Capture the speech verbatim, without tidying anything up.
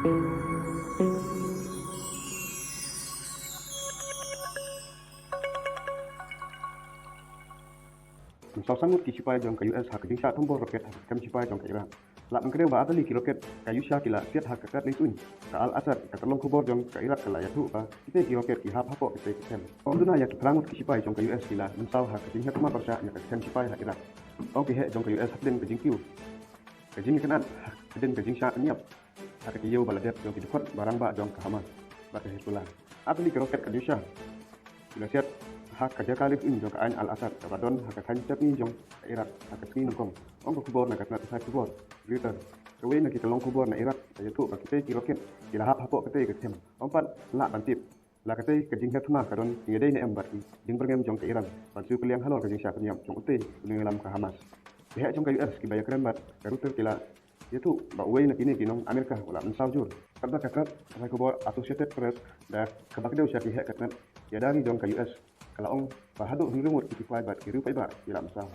Mynsaw san ngut ki shipai jong ka U S ha ka jingshah thombor roket ha ka kem shipai jong ka Iran. La pynkynmaw ba artylli ki roket ka Russia ki la siat ha ka kyrteng suiñ. Ka Al Asad, ka tyllong khubor jong ka Irak, ka la ïathuh ba kitei ki roket ki hap hapoh kitei ki kem. Ong duna ïa ki phra ngut ki shipai jong ka U S ki la mynsaw ha ka jingïakhun marshal ïa ka kem shipai ha Irak. Ong ki heh jong ka U S hapdeng ka jingkiew, ka jingïakynad, hapdeng ka jingshah pynïap ha ka taïew ba la dep jong ki dkhot ba rangbah jong ka Hamas bad ka Hezbollah. Artylli ki roket ka Russia ki la siat ha ka jaka leit suiñ jong ka aiñ Al Asad kaba don ha ka thaiñ step jong ka Irak ha ka sngi nyngkong. Ong ka khubor na ka tnat pathai khubor Reuters. Kawei na ki tyllong khubor na Irak ka ïathuh ba kitei ki roket ki la hap hapoh kitei ka kem. Ong pat lah ban tip la katei ka jingïakhun ka don jingïadei ne em bad ki jingbyrngem jong ka Iran ban siew kylliang halor ka jingshah pynïap jong utei u nongïalam ka Hamas. Ki heh jong ka U S kiba ïakren bad ka Reuters ki la ïathuh ba uwei na kine ki nong Amerika u la mynsaw jur. Katba ka tnat pathai khubor Associated Press da kaba kdew sha ki heh ka tnat ïada ri jong ka U S ka la ong ba haduh hynriew ngut ki shipai bad ki riew paidbah ki la mynsaw.